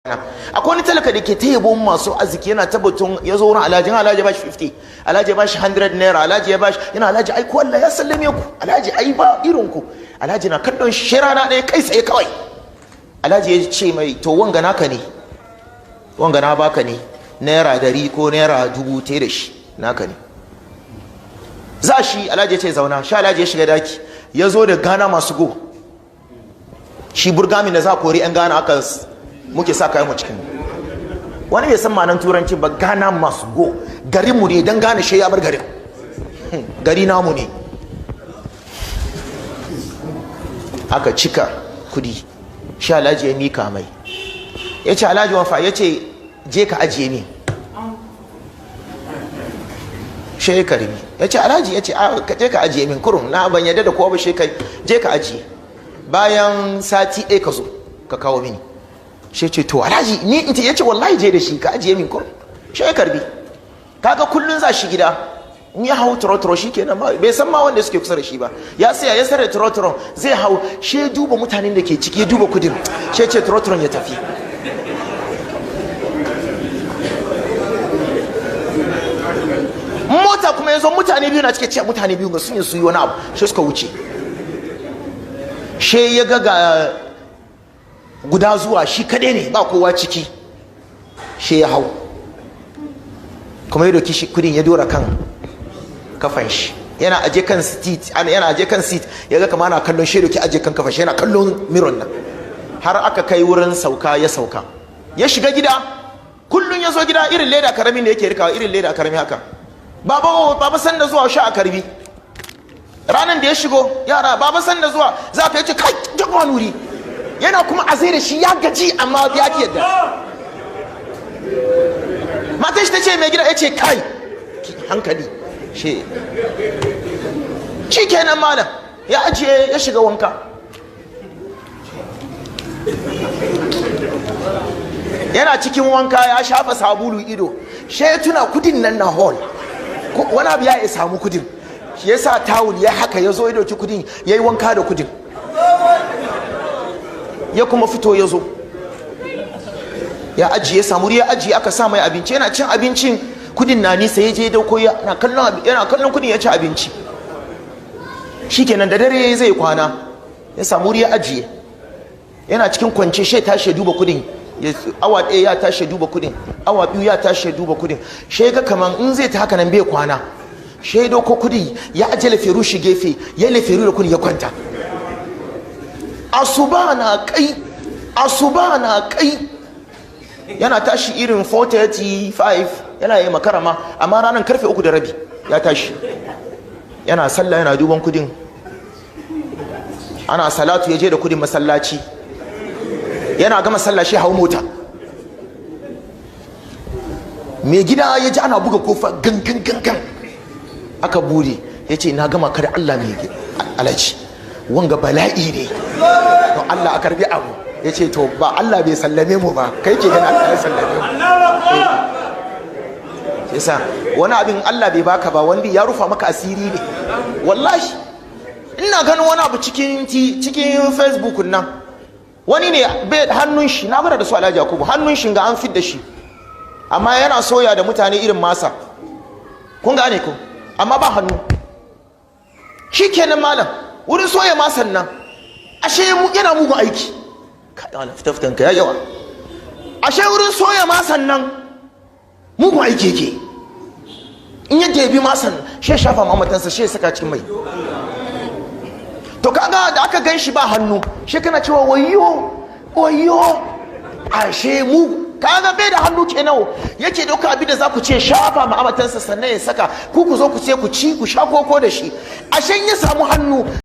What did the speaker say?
Akwai wani talaka da ke ta yabo masu arziki, yana tabbatun ya zo wurin alhaji, alhaji ba shi 50, alhaji ya ba shi 100 naira, alhaji ya ba shi, yana, "Alhaji, ai ko Allah ya sallame ku, alhaji, ai ba irin ku." Alhaji na kallon shi. Rana ɗaya kai tsaye kawai alhaji ya ce mai, "To, wanga naka ne, wanga na baka ne, naira 100 ko naira 1000, te da shi, naka ne." Za shi, alhaji ya ce, "Zauna." Sha alhaji ya shiga daki, ya zo da Ghana must go. Shi burgami da za a kori 'yan Ghana aka muke sa kayan mu cikin. Wani bai san ma'anar Turanci ba. Ghana must go, garin mu ne, dan Ghana shi ya bar garin, gari namu ne. Aka cika kudi, shi alhaji ya mika mai, ya ce, "Alhaji wafa." Ya ce, "Je ka ajiye ni." Shi ya karbi, ya ce, "Alhaji." Ya ce, "Je ka ajiye min kurun, na ban yadda da kowa ba shi kai, je ka ajiye, bayan sati ɗaya ka zo ka kawo mini." Shi ce, "To alhaji, ni in?" Ya ce, "Wallahi je da shi ka ajiye min kurun." Shi ya karbi. Kaga kullun za shi gida, in ya hau trotro shi kenan, bai san ma wanda suke kusa da shi ba. Ya saya, ya sare trotro, zai hau, shi ya duba mutanen da ke ciki, ya duba kudin, shi ya ce trotron ya tafi. Mota kuma ya zo, mutane biyu na cike ce, mutane biyu ga sun yi su yi wani abu, shi suka wuce. She ya ga guda zuwa, shi kaɗai ne, ba kowa ciki. She ya hau kuma ya doki shi kudin, ya dora kan kafan shi, yana aje kan seat, yana aje kan seat, ya ga kamar ana kallon shi, doki aje kan kafan shi, yana kallon mirror nan har aka kai wurin sauka, ya sauka, ya shiga gida. Kullun ya zo gida, irin leda karamin da yake rikawa, irin leda karami haka, "Baba, baba, san da zuwa." Sha a karbi. Ranar da ya shigo, yara, "Baba, san da zuwa." Za ka yace, "Kai, duk wani wuri." Yana kuma a da shi, ya gaji, amma ya ki yadda. Matan shi ta ce, "Mai gida." Ya ce, "Kai, hankali." Shi kenan malam, ya ajiye, ya shiga wanka. Yana cikin wanka, ya shafa sabulu ido, shi ya tuna kudin nan na hall, wani abu ya samu kudin. Shi ya sa tawul, ya haka, ya zo ya dauki kudin, ya yi wanka da kudin, ya kuma fito, ya zo ya ajiye, samu ya ajiye. Aka sa mai abinci, yana cin abincin, kudin na nisa. Ya je dauko, yana kallon kudin, ya ci abinci. Shikenan, da dare zai kwana, ya samu ya ajiye. Yana cikin kwance, shi tashi ya duba kudin. Awa 1 ya tashi ya duba kudin, awa 2 ya tashi ya duba kudin. Shi ga kaman in zai ta haka nan bai kwana. Shi ya dauko kudi, ya ajiye laferu shi gefe, ya laferu da kudin, ya kwanta. Asuba na kai, asuba na kai, yana tashi irin 4:35, yana yi makarama, amma ranar karfe 3:30 ya tashi, yana sallah, yana duban kudin. Ana salatu, ya je da kudin masallaci. Yana gama sallah, shi hau mota. Mai gida ya ji ana buga kofa, gangan gangan, aka bude. Ya ce, "Na gama kada Allah, mai alhaji, wanga bala'i ne, to Allah a karbi abu." Ya ce, "To, ba Allah bai sallame mu ba, kai ke gani Allah ya sallame mu." Yasa wani abin Allah bai baka ba, wani ya rufa maka asiri ne. Wallahi ina ganin wani abu cikin Facebook nan, wani ne bai hannun shi, na bara da su Alhaji Yakubu, hannun shi ga an fid da shi, amma yana soya da mutane irin masa, kun gane ko? Amma ba hannu. Shikenan malam, wurin soya masan nan, ashe yana mugun aiki. Kai, fita ka ya yawa. Ashe wurin soya masan nan mugun aiki yake. In ya debi masan, shi shafa mamatansa, shi saka cikin mai. To kaga da aka gan shi ba hannu, shi kana cewa, "Wayo, wayo!" Ashe mu kaga bai da hannu kenan, yake dauka abin da za ku ce shafa ma'amatansa, sannan ya saka. Ku zo ku ce ku ci, ku sha koko da shi. Ashe ya samu hannu.